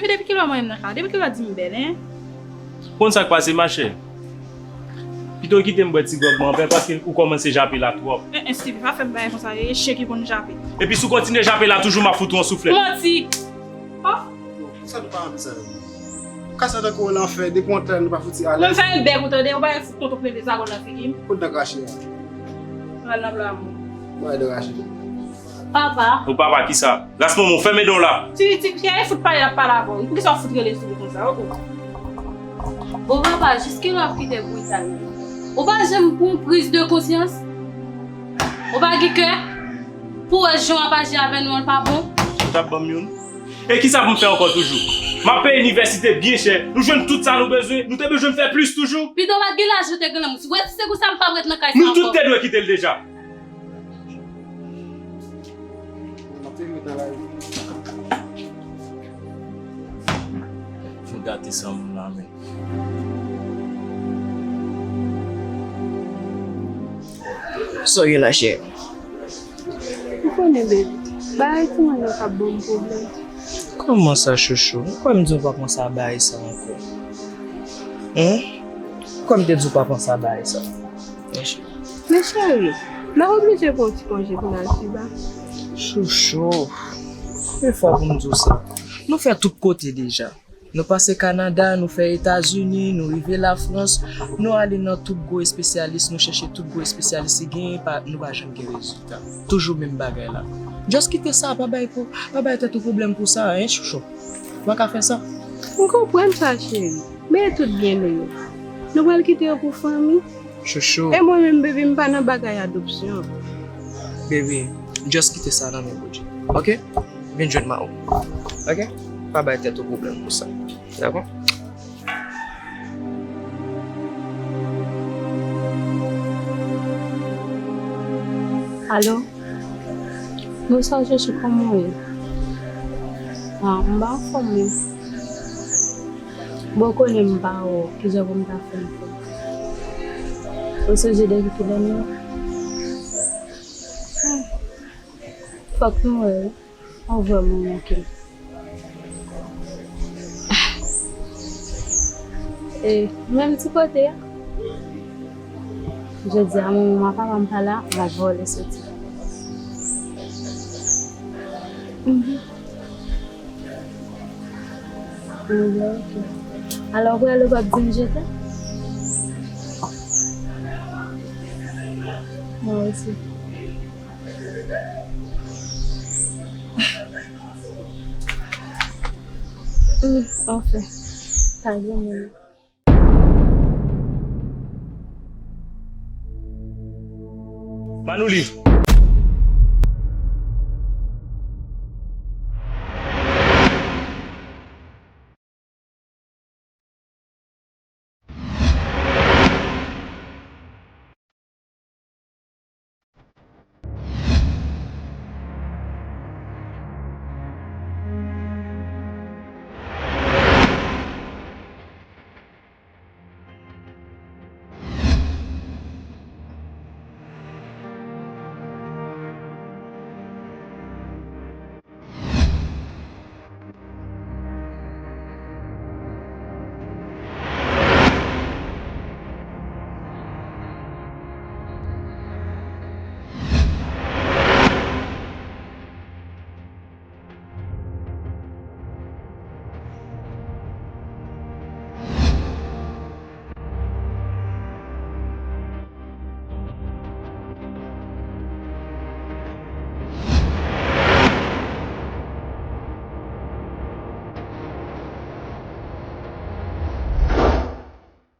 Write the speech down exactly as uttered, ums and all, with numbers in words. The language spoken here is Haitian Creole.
Depi kilè w wè m nan kay la? Depi kilè w di m bèl, en? Ou konn sa k pase, machè? Pito w kite m bwè ti gwòg mwen anpè, paske ou kòmanse jape la twòp. En, en, Stevie, pa fè m bagay konsa, e chen ki konn jape. Epi si w kontinye jape la toujou, m ap fout ou yon souflèt. Manti! Oh! Sa nou pa anvi sa yo? Kasa tankou w nan fè, depi yon tan nou pa fouti alèz. Mwen fè yon bèk ou tande, ou pa fout tonton plede zagòl nan figi m. Kote dan krache a? Pral nan blamou. Mwen de rache. Papa. Ou papa ki sa? Ras manman w, fèmen dan w la. Ti, ti, Pierre fout pale l ap pale avè w. Poukisa w fout rele sou li konsa? Oh, oh. Bon, papa, jiskilè w ap kite bouy sa yo? Ou pa janm pran yon priz de konsyans? Ou pa gen kè? Pou wè jan w ap aji avè nou an pa bon? Ou t ap ban m youn? E kisa pou m fè ankò toujou? M ap peye inivèsite byen chè. Nou jwenn tout sa nou bezwen. Nou te bezwen fè plis toujou. Pito w pa t gen lajan, te gen lanmou. Si w wè si se konsa, m p ap ret nan kay sa ankò. Nou tout te dwe kite l deja. M ap te ret nan lari. M gate san moun la, men. Sa w ye la, chè? Ou konnen, baby, bagay timoun yo k ap ban m pwoblèm. Kòman sa, chouchou? Ou kwè m di w pa panse a bagay sa ankò? Hen? Ou kwè m te di w pa panse a bagay sa? Men cheri, n a oblije pran yon ti konje pou n al Kiba. Chouchou, e fò pou m di w sa. Nou fè tout kote deja. Nou pase Kanada, nou fè Etazini, nou rive Lafrans, nou ale nan tout gwo espesyalis, nou chèche tout gwo espesyalis ki genyen, pa, nou pa janm gen rezilta. Toujou menm bagay la. Just kite sa, pa bay pou, pa bay tèt ou pwoblèm pou sa, en, chouchou. Ou pa ka fè sa. M konprann sa, cheri. Men tout byen nou yo. Nou pral kite yo pou fanmi. Chouchou. E mwen menm, baby, m pa nan bagay adopsyon. Baby, just kite sa nan men Bondye. Oke? Vin jwenn mari w. Oke? Pa bay tèt ou pwoblèm pou sa. Dakò? Alo? Bonswa, Chouchou, kòman w ye? Ah, m pa anfòm, non. Bon, konnen m pa wè w, kijan pou m ta fè ankò? Ou sonje depi kilè nou la? Ah, fòk nou wè wi. Ou vrèman manke m. E menm ti kote a, jodi a manman m ak papa m pa la, m ap vòlè soti. Mhm. Bon, ben, ok. Alò, ou prale, ou p ap di m je t'aime? Mwen osi. Hmm, anfen, pa gen moun. Manouli,